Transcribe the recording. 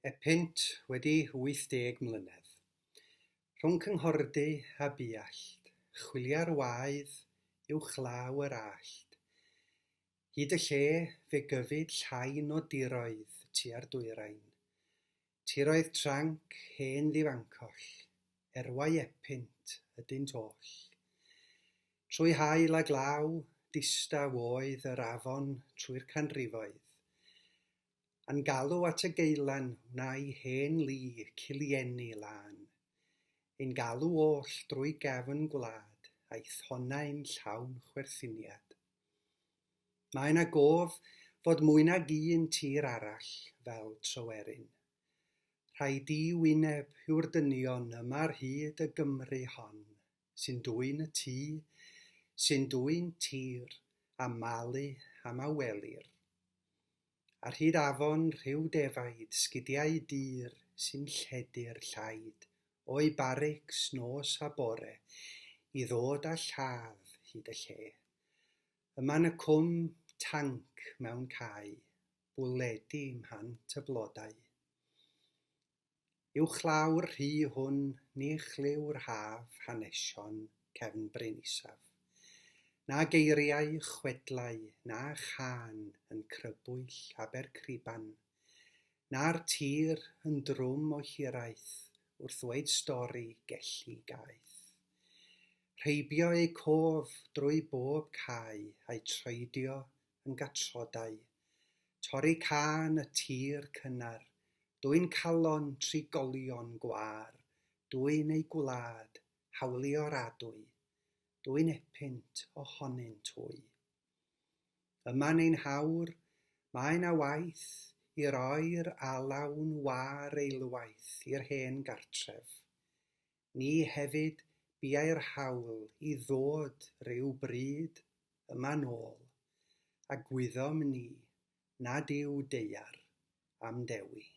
Epynt wedi 80 mlynedd. Rhwng Cynghordy a Buallt, chwilia'r waedd uwchlaw yr allt. Hyd y lle fe gyfyd llain o diroedd tua'r dwyrain. Tiroedd tranc hen ddifancoll, erwau Epynt ydynt oll. Trwy haul a glaw, distaw oedd yr afon trwy'r canrifoedd. A'n galw at y geulan wnâi hen lu Cilieni lân. Ein galw oll drwy gefn gwlad a'i thonnau'n llawn chwerthiniad. Mae 'na gof fod mwy nag un tir arall fel Tryweryn. Rhai di-wyneb yw'r dynion yma ar hyd y Gymru hon. Sy'n dwyn y tŷ, sy'n dwyn tir, a malu am a welir. Ar hyd afon rhyw defaid, sgidiau dur sy'n lledu'r llaid, o'u barics nos a bore, i ddod â lladd hyd y lle. Yma'n y cwm, tanc mewn cae, bwledi mhant y blodau. Uwchlaw'r rhu hwn ni chlyw'r haf hanesion cefn bryn isaf, na geiriau chwedlau na chân yn crybwyll Abercriban, na'r tir yn drwm o hiraeth wrth ddweud stori Gelli Gaeth. Rheibio eu cof drwy bob cae a'u troedio yn gatrodau, torri cân y tir cynnar, dwyn calon trigolion gwâr, dwyn eu gwlad, hawlio'r adwy, dwyn epynt ohonynt hwy. Yma'n ein hawr, mae 'na waith i roi'r alaw'n wâr eilwaith i'r hen gartref. Ni hefyd biau'r hawl i ddod ryw bryd yma'n ôl, a gwyddom ni nad yw daear am dewi.